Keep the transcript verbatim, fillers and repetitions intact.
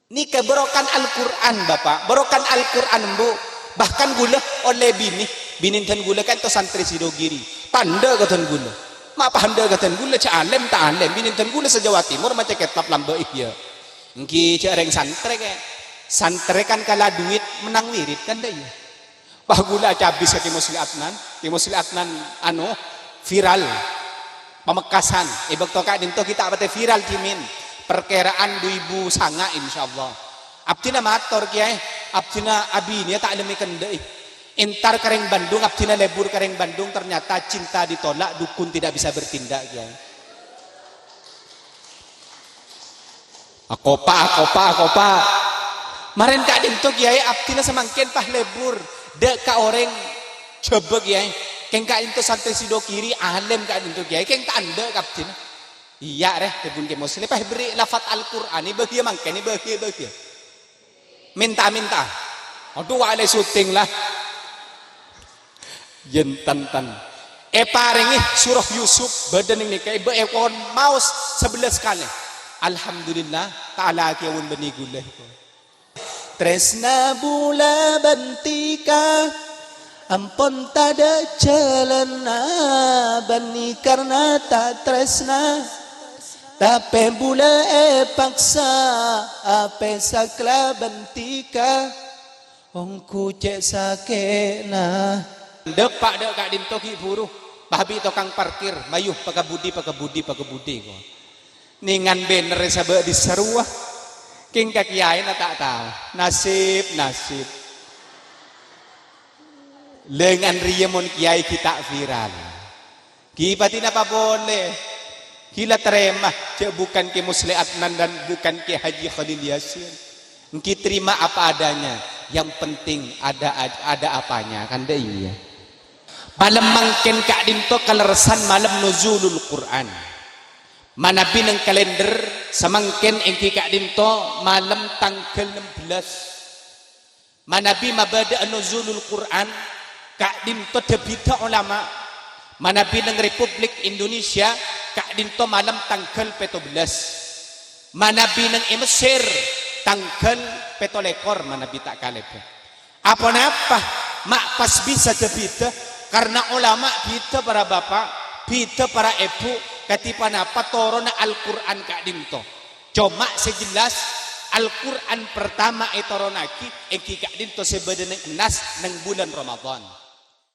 Nèka bârokana Al-Qur'an, Bapa'. Bârokana Al-Qur'an, Embu'. Bahkan ghulâ ollè binè. Binèn dân ghulâ ka'dinto santrè Sidogiri. Tandhâ ka dân ghulâ. Ma' pahanda ka dân ghulâ, jhâ' alèm ta' alèm. Binèn dân ghulâ sa-Jawa Timur maca kètab lambâ' ihya. Èngghi jhâ' rèng santrè, kè. Santrè kan kala dhuwit mennang wirid, kan, dâ' iyâ? Wah, ghulâ acabis ka Kè Musli Adnan. Kè Musli Adnan, anu, viral. Pamekkasan. È bâkto ka'dinto ghi' ta' patè viral, dhimèn. Parkèra'an du èbu sanga', insyaallah. Abdhina mator, Kèyaè. Abdhina abinèya ta' lem èkendhâ'i. Entar ka rèng Bandung, abdhina lebur ka rèng Bandung, ternyata cinta ditolak, dukun tidak bisa bertindak, Kèyaè. Akopa, akopa, akopa. Marèn ka'dinto, Kèyaè, abdhina samangkèn pas lebur. Dâ' ka orèng Jhâbâ, Kèyaè. Kèng ka'dinto santrè Sidogiri, alèm ka'dinto, Kèyaè. Kèng ta' endâ' ka abdhina. Iyâ, rè, dhâbuna Kè Musli, pas èberri' lafat Al-Qur'an, èbâghiyâ mangkèn, èbâghiyâ, èbâghiyâ. Mènta-mènta. Adhu, wa' lè syuting, la. Yèn tan-tan. Èparèngè surah Yusuf, bâdâ neng nèka, èbâ èkon maos sabellâs kalè. Alhamdulillah, ta' alakè mon bânnè ghulâ. Trèsna bulâ bân dhika, ampon tadâ' jhâlânna, bânnè karna ta' trèsna. Tapè bulâ èpaksa, apè sakla bân dhika. Ongghu cè' sakè'na. Dâpa' dâ' ka'dinto ghi' buru. Pas bi' tokang parkir, mayu pakabudi, pakabudi, pakabudi, ko. Nèngan bannèrra sabâ' dissa rowa. Kèng ka kèyaèna ta' tao. Nasib, nasib. Lèngan rèya mon kèyaè ghi' ta' viral. Ghi' patè napa polè? Ghi' la tarèma, jhâ' bukan Kè Musli Adnan dan bukan Kè Haji Khalil Yasin. Èngghi terima apa adanya. Yang penting ada, ada apanya, kan dâ' iyâ. Malem mangkèn ka'dinto kalerressan malem Nuzulul Qur'an. Manabi neng kalender, samangkèn èngghi ka'dinto malem tangghâl nem bellâs. Manabi mabâdâ'â Nuzulul Qur'an, ka'dinto dhâbhidhâ olama. Manabi neng Republik Indonesia, ka'dinto malem tangghâl pètto bellâs. Manabi neng è Mesir, tangghâl pètto lèkor manabi ta' kalèbât. Aponapa ma' pas bisa dhâbhidhâ? Karna olama bhidhâ para bapa', bhidhâ para èbhu, kadhi ponapa toronna Al-Qur'an ka'dinto. Coma sè jelas, Al-Qur'an pertama ètoronnaghi èngghi ka'dinto sè bâdâ neng ennas neng bulân Ramadan.